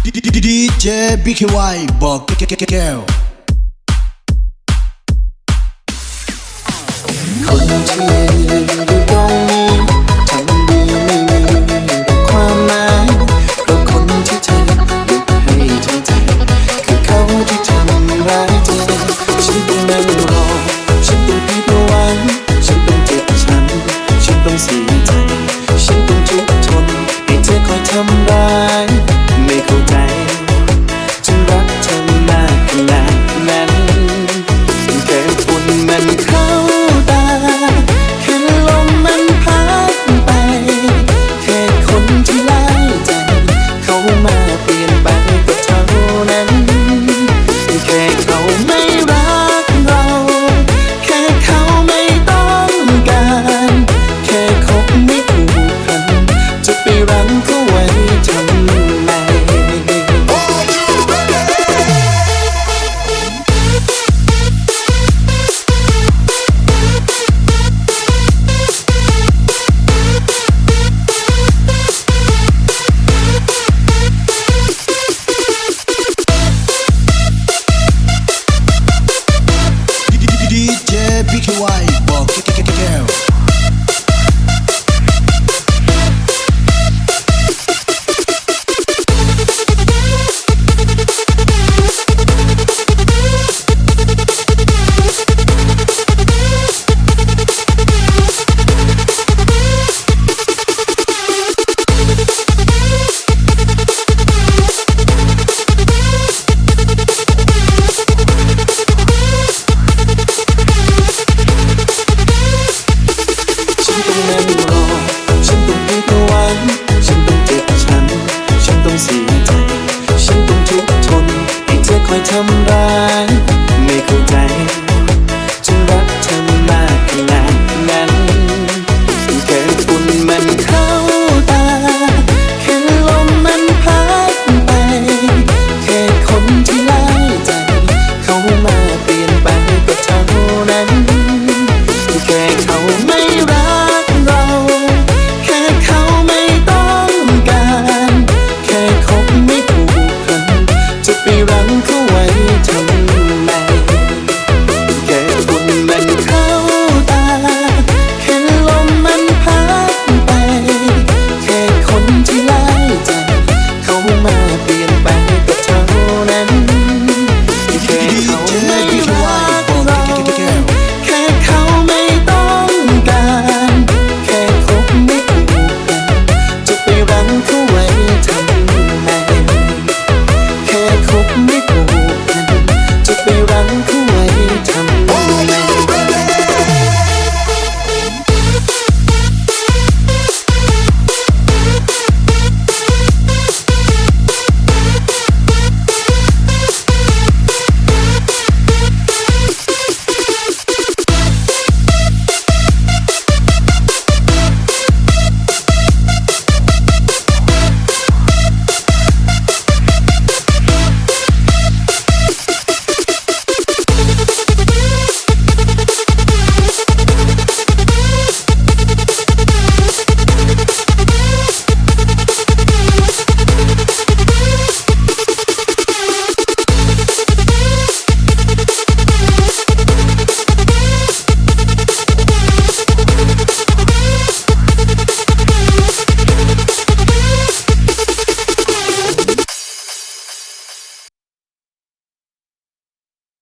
ดีเจ บี เค วาย บอกแก้ว คนที่อยู่ตรงนี้ ทั้งดีไม่มีความหมาย เพราะคนที่เธอหยิบให้ทั้งใจ คือเขาที่ทำร้ายเธอ ฉันต้องนั่งรอ ฉันต้องผิดหวัง ฉันต้องเจ็บช้ำ ฉันต้องเสีย